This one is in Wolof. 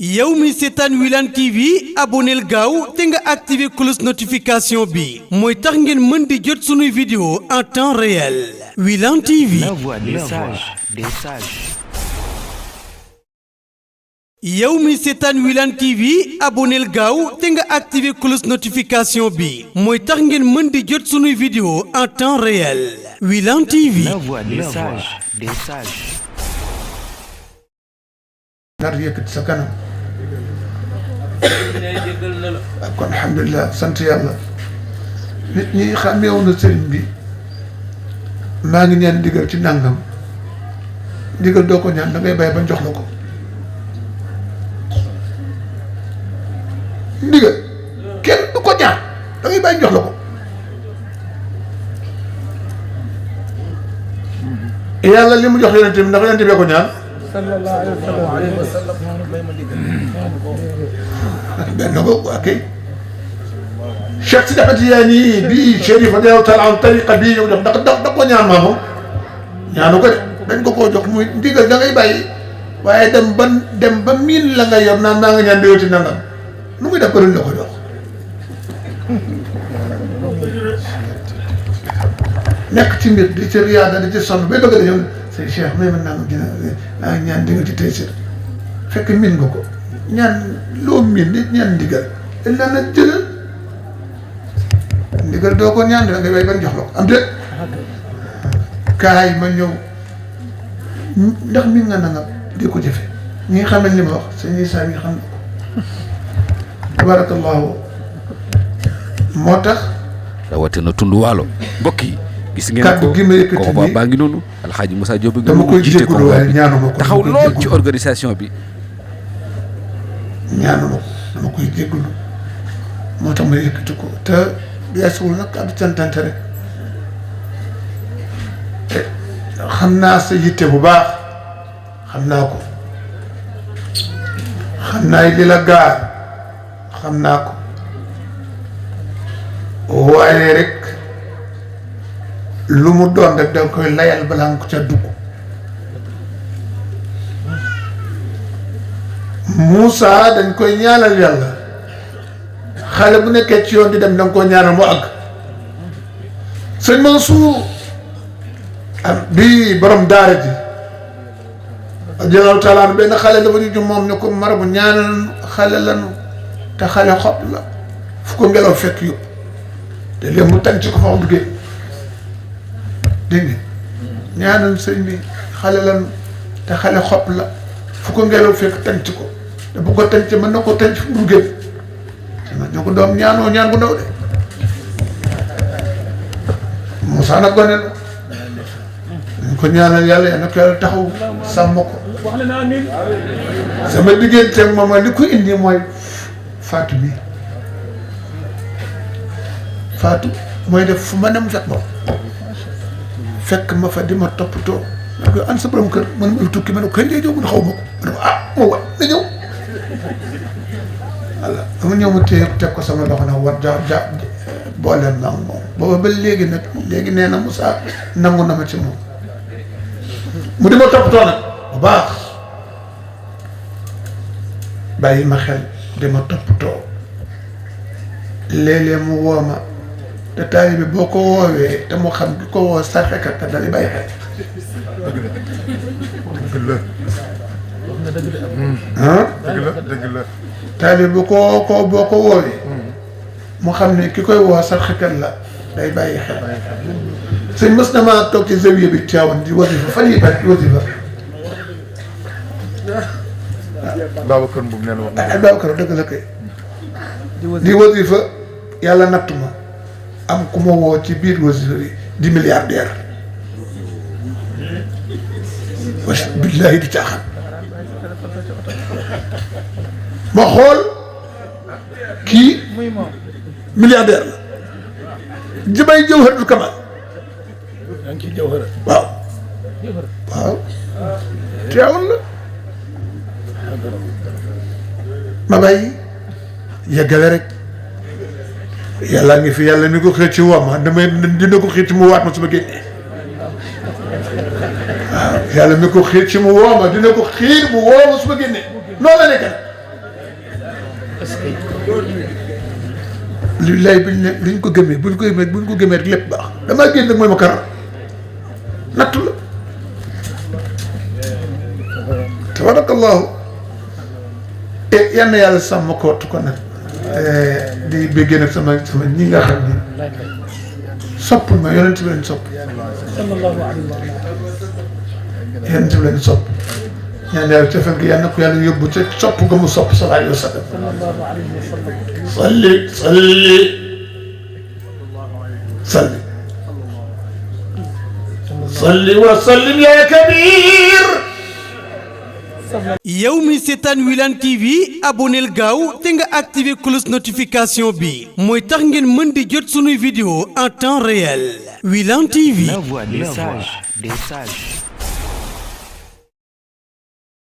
yow mi seetaan Wilane TV abonneel gaaw te nga activé cloche notification bi mooy tax ngeen mën di jot sunuy vidéo en temps réel. Wilane TV. La voix des sages. yow mi seetaan Wilane TV abonneel gaaw te nga activé cloche notification bi mooy tax ngeen mën di jot sunuy vidéo en temps réel. Wilane TV. La voix des sages. nar yëkkati sa kanam kon alhamdulilah sant yàlla nit ñi xàmmeewu na sëriñ bi maa ngi ñaan ndigal ci nàngam ndigal doo ko ñaan da ngay bàyyi ba jox la ko ndigal kenn du ko ñaan da ngay bàyyi jox la ko yàlla li mu jox yonent bi ndax yonent bee ko ñaan sallallahu alayhi wa sallam benn ko ok Cheikh Sidi Ahmed Tidiane bii Chérif radiyallahu taala an tariqa bii ñëw jox ndax da ko ñaan maamam ñaanu ko de dañ ko koo jox muy ndigal da ngay bàyyi waaye dem ba miin la nga yor naan maa nga ñaan di yoti nangam nu muy def ko la ko jox nekk ci mbir di ci riyaada di ci sonn bay bëgg a ñëw sëñ Cheikh may mën naa ko dina naa ñaan di nga ci tey si fekk miin nga ko ñaan loo miin nit ñaan ndigal dañ naan nag jëlal ndigal doo ko ñaan da ngay bay ban jox la ko am déet kaay ma ñëw ndax miin nga nangam di ko jëfe ñi nga xam ne li ma wax sëñ Issa ñi xam na ko tabarakallahu moo tax rawatina tund waalo mbokk yi gis ngeen kàddu gi ma yëkkati ko baa ngi noonu alxaaji Moussa Diop ngi dama koy jiite jégalu waaye ñaanuma ko taxaw lool ci organisation bi ñaanuma ko dama koy jégalu moo tax ma yëkkati ko te beesuwul nag kàddu cantante rek xam naa sa yitte bu baax xam naa ko xam naa li la gaar xam naa ko waaye rek lu mu doon rek danga koy layal balaa nga ko ca dugg Moussa dañ koy ñaanal yàlla xale bu nekkee ci yoon di dem danga koy ñaanal mu àgg sëñ Mansour am bii borom daara ji radiyallahu taala benn xale dafa ñu moom ne ko marabu ñaanal xale lanu te xale xob la fu ko ngelaw fekk yëpp te léegi mu tànc ko fa mu duggee dégg nga ñaanal sëñ bi xale lan te xale xob la fu ko ngelaw fekk tànc ko te bu ko tànc mën na ko tànc fu mu duggee ma ñoo ko doom ñaanoo ñaan bu ndaw de Moussa nag gone la dañ ko ñaanal yàlla yal na ko yàlla taxaw sàmm ko sama digganteeg moom li ko indi mooy Fatou bi Fatou mooy def fu ma nem fekk moom fekk ma fa di ma toppatoo ma ne ko an sa borom kër man ma tukki ma ne ko kañ lay ñëw mun xaw ma ko ma ne ko moo war na ñëw voilà dama ñëw ma téye teg ko sama loxo nag war ja booleen ma ak moom booba ba léegi nag léegi nee na Moussa nangu na ma ci moom mu di ma toppatoo nag bu baax bàyyi ma xel di ma toppatoo léeg-léeg mu woo ma te taalibe bi boo ko woowee te mu xam di ko woo sarxekat te dalay bàyyi xel dëgg la taalibe bi boo ko woowee mu xam ne ki koy woo sarxekat la day bàyyi xel sëñ mës na maa toog ci zawiya bi Tiwaawan di wasifa fan yi bat wasifa Babacar Mboum nee na wax Babacar dëgg la kay di wasifa yàlla nattu ma am ku ma woo ci biir wasifa bi di milliardaire was billaahi di caaxaan ma xool kii milliardaire la jëmay Jawharatul Kamal waaw waaw teewoon la ma bàyyi yeggale rek yàlla ngi fi yàlla ni ko xëcc ci wooma damay dina ko xëcc mu waat ma su ma génnee waaw yàlla mi ko xiir ci mu wooma dina ko xiir mu wooma su ma génnee noonu la nekk li lay biñ ko gëmee buñ ko gëmee rek lépp baax damaa génn nag mooy ma karam nattu la tabarakallahu yal na yàlla sàmm ko wattu ko nag di béggee nag sama ñi nga xam ni sopp ma yonent bi leen sopp yonent bi leen sopp ñaan yàlla cofeel gi yàlla na ko yàlla yóbbu ca sopp ga mu sopp sallallahu alayhi wa sallam salli wa sallim ya kabir. yow mi seetaan Wilane TV aboneel gaaw te nga activé cloche notification bi mooy tax ngeen mën di jot sunuy vidéo en temps réel. Wilane TV. La voix des sages.